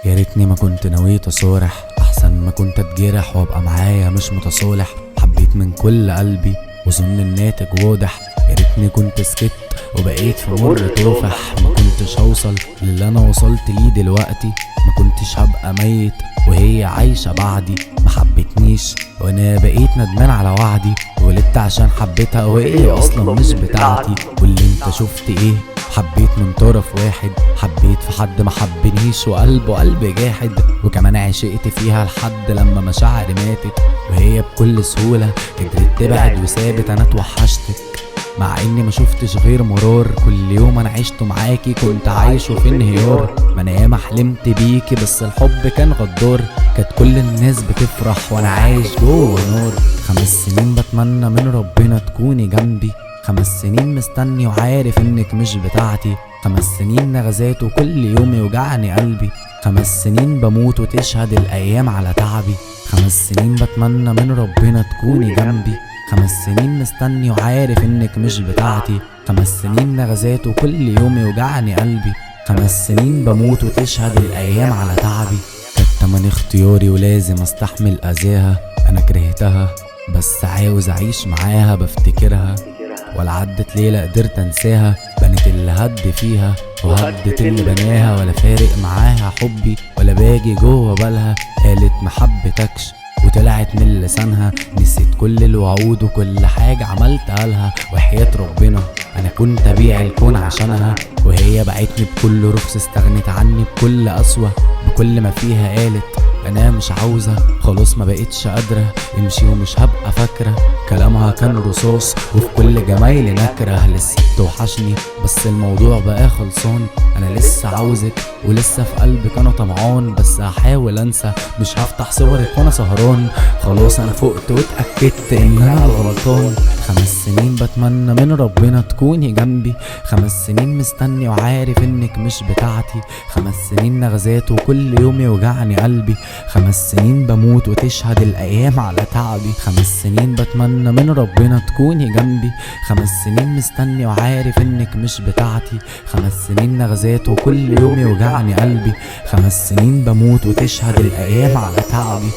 يا ريتني ما كنت نويت اصارح، احسن ما كنت اتجرح وابقى معايا مش متصالح. حبيت من كل قلبي وظن الناتج واضح، يا ريتني كنت سكت وبقيت في مر طافح. ما كنتش هوصل للي انا وصلت ليه دلوقتي، ما كنتش هبقى ميت وهي عايشة بعدي. ما حبتنيش وانا بقيت ندمان على وعدي، ولدت عشان حبيتها وهي اصلا مش بتاعتي. واللي انت شفت ايه؟ حبيت من طرف واحد، حبيت في حد ما حبنيش وقلبه قلب جاحد، وكمان عشقت فيها لحد لما مشاعري ماتت، وهي بكل سهولة قدرت تبعد وسابت. انا اتوحشتك مع اني ما شفتش غير مرار، كل يوم انا عشته معاكي كنت عايشه في انهيار. ما انا ياما حلمت بيكي بس الحب كان غدار، كانت كل الناس بتفرح وانا عايش جوه نار. 5 سنين بتمنى من ربنا تكوني جنبي، 5 سنين مستني وعارف انك مش بتاعتي، 5 سنين نغزات وكل يوم يوجعني قلبي، 5 سنين بموت وتشهد الايام على تعبي. 5 سنين بتمنى من ربنا تكوني جنبي، 5 سنين مستني وعارف انك مش بتاعتي، 5 سنين نغزات وكل يوم يوجعني قلبي، 5 سنين بموت وتشهد الايام على تعبي. كانت تمن اختياري ولازم استحمل اذاها، انا كرهتها بس عاوز اعيش معاها. بفتكرها ولا عدت ليلة قدرت انساها، بنت اللي هد فيها وهدت اللي بناها، ولا فارق معاها حبي ولا باجي جوه بالها. قالت محبتكش وطلعت من لسانها، نسيت كل الوعود وكل حاجة عملتها لها. وحياة ربنا انا كنت ابيع الكون عشانها، وهي بعتني بكل رخص، استغنت عني بكل قسوة، بكل ما فيها. قالت انا مش عاوزة، خلاص ما بقتش قادرة امشي ومش هبقى فاكرة. كلامها كان رصاص وفي كل جمايلي نكرة. لسه توحشني بس الموضوع بقى خلصان، انا لسه عاوزك ولسه في قلبك انا طمعان، بس هحاول انسى مش هفتح صورك وانا سهران. خلاص انا فقت واتأكدت ان انا الغلطان. 5 سنين بتمنى من ربنا تكوني جنبي، 5 سنين مستني وعارف انك مش بتاعتي، 5 سنين نغزات وكل يوم يوجعني قلبي، 5 سنين بموت وتشهد الايام على تعبي. 5 سنين بتمنى من ربنا تكوني جنبي، 5 سنين مستني وعارف انك مش بتاعتي، 5 سنين نغزات وكل يوم يوجعني قلبي، 5 سنين بموت وتشهد الايام على تعبي.